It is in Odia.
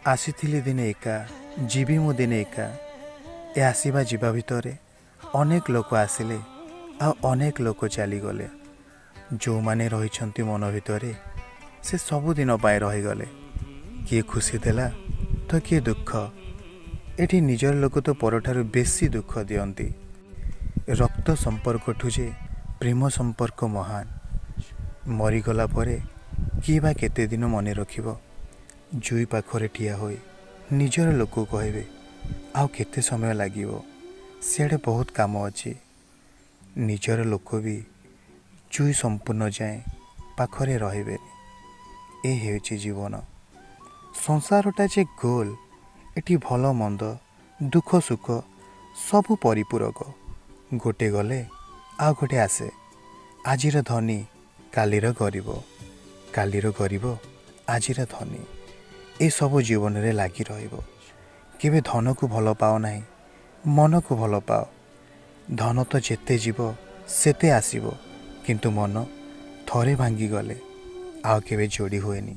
ଆସିଥିଲି ଦିନେ ଏକା, ଯିବି ମୁଁ ଦିନେ ଏକା। ଏ ଆସିବା ଯିବା ଭିତରେ ଅନେକ ଲୋକ ଆସିଲେ ଆଉ ଅନେକ ଲୋକ ଚାଲିଗଲେ। ଯେଉଁମାନେ ରହିଛନ୍ତି ମନ ଭିତରେ, ସେ ସବୁଦିନ ପାଇଁ ରହିଗଲେ। କିଏ ଖୁସି ଦେଲା ତ କିଏ ଦୁଃଖ। ଏଠି ନିଜର ଲୋକ ତ ପରଠାରୁ ବେଶୀ ଦୁଃଖ ଦିଅନ୍ତି। ରକ୍ତ ସମ୍ପର୍କଠୁ ଯେ ପ୍ରେମ ସମ୍ପର୍କ ମହାନ। ମରିଗଲା ପରେ କିଏ ବା କେତେ ଦିନ ମନେ ରଖିବ? ଜୁଇ ପାଖରେ ଠିଆ ହୋଇ ନିଜର ଲୋକ କହିବେ, "ଆଉ କେତେ ସମୟ ଲାଗିବ? ସିଆଡ଼େ ବହୁତ କାମ ଅଛି।" ନିଜର ଲୋକ ବି ଜୁଇ ସମ୍ପୂର୍ଣ୍ଣ ଯାଏଁ ପାଖରେ ରହିବେନି। ଏ ହେଉଛି ଜୀବନ। ସଂସାରଟା ଯେ ଗୋଲ। ଏଠି ଭଲ ମନ୍ଦ, ଦୁଃଖ ସୁଖ ସବୁ ପରିପୂରକ। ଗୋଟେ ଗଲେ ଆଉ ଗୋଟେ ଆସେ। ଆଜିର ଧନୀ କାଲିର ଗରିବ, କାଲିର ଗରିବ ଆଜିର ଧନୀ। ଏସବୁ ଜୀବନରେ ଲାଗି ରହିବ। କେବେ ଧନକୁ ଭଲ ପାଅ ନାହିଁ, ମନକୁ ଭଲ ପାଅ। ଧନ ତ ଯେତେ ଯିବ ସେତେ ଆସିବ, କିନ୍ତୁ ମନ ଥରେ ଭାଙ୍ଗିଗଲେ ଆଉ କେବେ ଯୋଡ଼ି ହୁଏନି।